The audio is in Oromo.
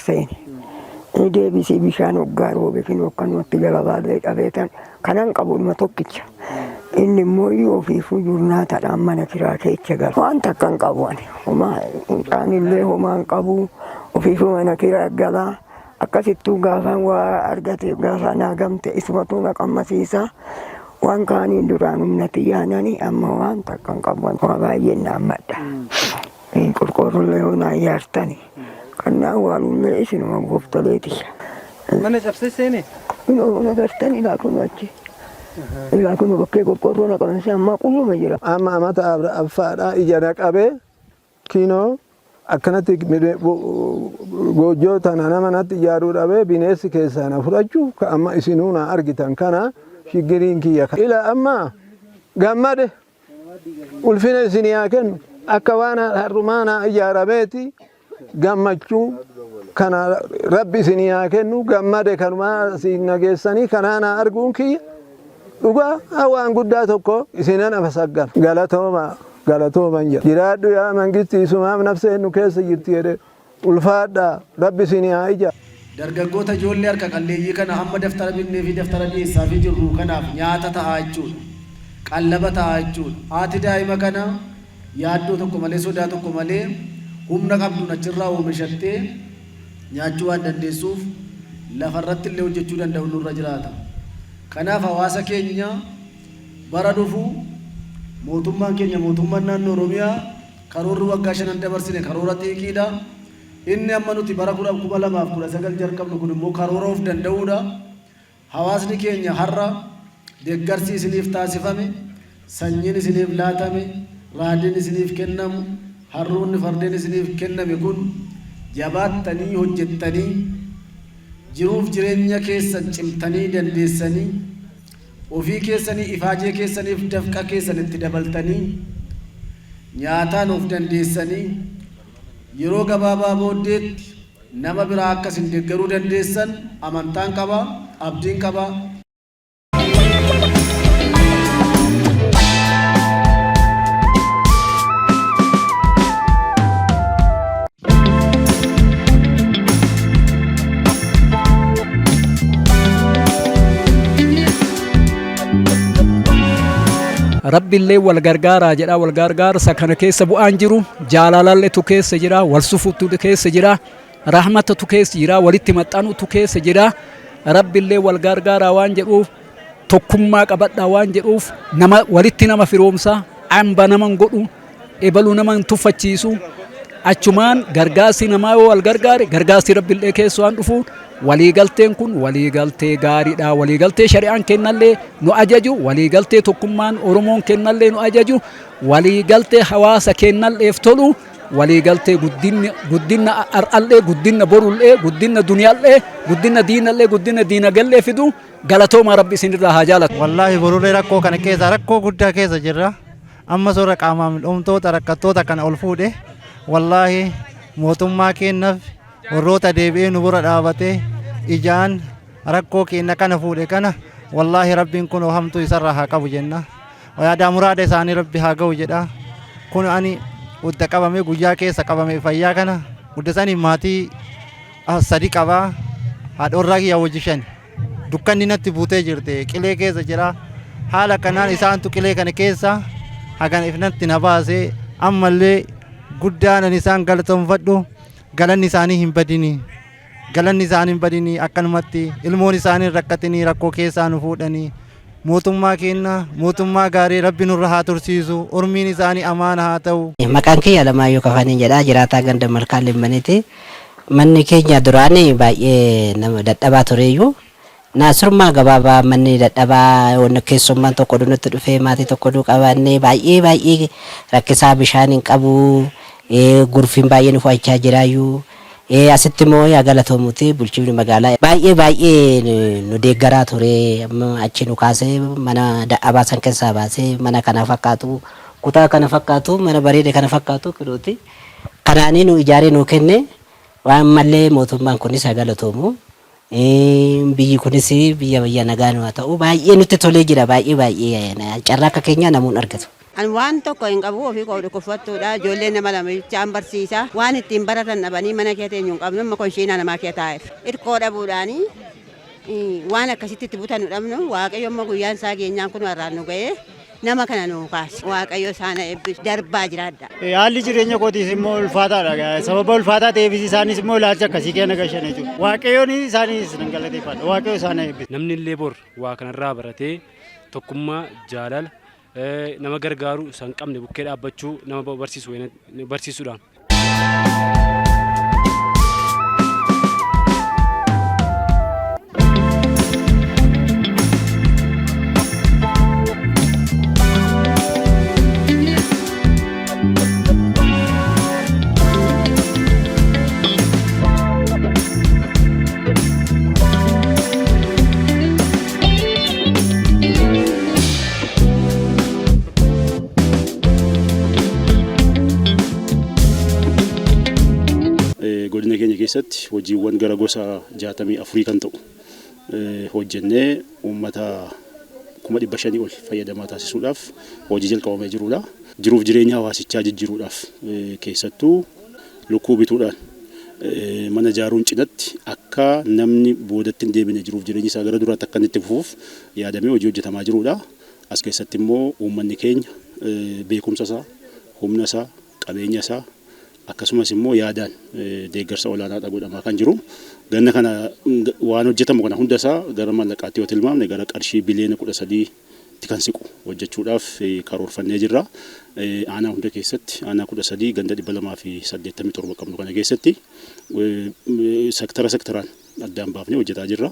seene. Deebisii bishaan hoggaa roobe kinoo akkanumatti jala baallee qabeetan kanan qabu dhuma tokkicha. Inni immoo iyyuu ofiifuu jurnaatadhaan mana kiraa keessa gala. Waan takka hin qabu ani. Homaa mucaan illee homaa hin qabu. Ofiifuu mana kiraa gala. Akkasittuu gaafaan waa argate gaafa naa gamte isumatu na qammasiisa. Waan kaaniin duraan humna xiyyaanani amma waan takka hin qabu. Waa baay'een naammadha. Qorqoorrollee yoo naa ijaartani. Kan na awwaalullee isinuma gooftolee tiyya. Mana cabsee seene? Kunoo agartan ilaa kunoo achi. Ilaa kunoo bakkee qorqoorroo na qaban ammaa qulluma jira. Amma amata affaadha ija na qabee kinoo akkanatti goojjoo tana nama natti ijaaruu dhabee bineensi keessaa na fudhachuuf ka amma isinuu na argitan kana shiggiriin kiyya. Ila amma gammade ulfina isinii haa kennu akka waan har'umaa naa ijaarameeti gammachuu kana rabbi isinii haa kennu gammade kanumaa isin nageessanii kanaa naa arguun kiyya dhugaa waan guddaa tokko isinan amasaggana galatooma galatooman jedha jiraadhu yaa mangisti isumaaf nafseen nu keessa jirti jedhe ulfaadha rabbi isinii haa ijaaru. Dargaggoota ijoollee harka qalleeyyii kana amma daftara binneefii daftara dhiyeessaafii jirru kanaaf nyaata ta'aa jechuudha. Qallaba ta'aa jechuudha. Haati daa'ima kanaa yaaddoo tokko malee sodaa tokko malee humna qabduun achirraa oomishattee nyaachuu waan dandeessuuf lafarratti illee hojjechuu danda'u nurra jiraata. Kanaaf hawaasa keenya bara dhufu mootummaan keenya mootummaan naannoo Oromiyaa karoorri waggaa shanan dabarsine karoora xiiqiidha. Inni amma nuti bara 2019 jalqabnu kun immoo karoora of danda'uudha. Hawaasni keenya har'a deeggarsi isiniif taasifame, sanyiin isiniif laatame, raadiin isiniif kennamu, harroonni fardeen isiniif kenname kun jabaattanii hojjettanii jiruuf jireenya keessan cimtanii dandeessanii ofii keessanii ifaajee keessaniif dafqa keessan itti dabaltanii nyaataan of dandeessanii yeroo gabaabaa booddeetti nama biraa akka isin deeggaruu dandeessan amantaan qaba, abdiin qaba. Rabbiillee wal gargaaraa jedha wal gargaarsa kana keessa bu'aan jiru jaalalalletu keessa jira wal sufuutu keessa jira rahmatatu keessa jira walitti maxxanutu keessa jira rabbiillee wal gargaaraa waan jedhuuf tokkummaa qabadhaa waan jedhuuf nama walitti nama firoomsa amba nama hin godhu ebaluu nama hin tuffachiisu achumaan gargaarsi namaa yoo wal gargaare gargaarsi rabbillee keessa waan dhufuun waliigalteen kun waliigaltee gaariidha waliigaltee shari'aan kennallee nu ajaju waliigaltee tokkummaan oromoon kennallee nu ajaju waliigaltee hawaasa kennalleef tolu waliigaltee guddinna har'allee guddinna borullee guddinna duniyaallee guddinna diinallee guddinna diinagallee fidu galatooma rabbi isinirraa haa jaalatu. Wallaahi borullee rakkoo kana keessa rakkoo guddaa keessa jirra. Amma soora qaamaa miidhamtoota rakkattoota kana ol fuudhe wallaahi mootummaa keennaaf warroota deebi'ee nu bira dhaabatee ijaan rakkoo keenya kana fuudhe kana wallaahi rabbiin kun hamtuu isarraa haa qabu jenna. Yaadaa muraada isaanii rabbi haa ga'u jedha. Kun ani udda qabame guyyaa keessa qabame fayyaa kana udda sanii maatii sadi qabaa haadha kiyya wajji shani. Dukkanni natti buutee jirti qilee keessa jira haala kanaan isaantu qilee kana keessa hagan ifnatti na baase ammallee guddaan ani isaan galatoomfadhu galanni isaanii hin badini galanni isaanii hin badini akkanumatti ilmoon isaanii hin rakkatinii rakkoo keessaa nu fuudhanii mootummaa keenya mootummaa gaarii rabbi nurra haa tursiisu ormiin isaanii amaana haa ta'u. Maqaan kiyya Alamaayyoo Kafaniin jedha. Jiraataa ganda Malkaa Leemmaniiti. Manni keenya duraan baay'ee nama dadhabaa tureyyuu. Naasurmaa gabaabaa manni dadhabaa wanna keessummaan tokko nutti dhufee maatii tokko nu qabaannee baay'ee baay'ee rakkisaa bishaan hin qabu. Gurfiin baay'ee nu fo'achaa jiraayyuu. Asitti immoo yaa galatoomuuti bulchiifni magaalaa baay'ee baay'ee nu deeggaraa ture. Achi nu kaasee mana dadhabaa san keessaa baasee mana kana fakkaatu kutaa kana fakkaatu mana bareeda kana fakkaatu kilooti. Kanaanii nu ijaaree nu kenne waan mallee mootummaan kunis haa galatoomu. Biyyi kunis biyya biyya nagaa nu haa ta'u baay'ee nutti tolee jira baay'ee baay'ee carraa akka keenyaa namoonni argatu. An waan tokko hin qabu ofii koo dhukkubfattuudha. Ijoollee nama lama bichaan barsiisa. Waan ittiin baratan dhabanii mana kee teenyu hin qabnu amma konshiinaa namaa kee taa'eef. Irkoo dhabuudhaanii waan akkasitti itti butanu dhabnu Waaqayyo immoo guyyaan isaa geenyaan kun har'aan nu ga'ee nama kana nu kaase. Waaqayyo isaan eebbisu darbaa jiraadha. Haalli jireenya kootiis immoo ulfaataadha. Sababa ulfaataa ta'eefis isaanis immoo ilaalcha akkasii keenya gashan jechuudha. Waaqayyoon isaanis nan galateeffadha. Waaqayyo isaan eebbisu. Namni illee bor waa kanarraa baratee tokkummaa, jaalala, nama gargaaru isa hin qabne bukkee dhaabbachuu nama barsiisu barsiisuudhaan. Godina keenya keessatti hojiiwwan gara gosa 64 kan ta'u hojjennee uummata 500,000 ol fayyadamaa taasisuudhaaf hojii jalqabamee jirudha. Jiruuf jireenya hawaasichaa jijjiiruudhaaf keessattuu lukkuu bituudhaan mana ijaaruun cinatti akka namni boodatti hin deebine jiruuf jireenyi isaa gara duraatti akka inni itti fufuuf yaadamee hojii hojjetamaa jirudha. As keessatti immoo uummanni keenya beekumsa isaa, humna isaa, qabeenya isaa akkasumas immoo yaadaan deeggarsa olaanaadha godhamaa kan jiru. Ganna kana waan hojjetamu kana hunda isaa gara mallaqaatti yoo tilmaamne gara qarshii biliyoona 13tti kan siqu hojjechuudhaaf karoorfannee jirra. Aanaa hunda keessatti aanaa 13 ganda 287 qabnu kana keessatti sektara sektaraan addaan baafnee hojjetaa jirra.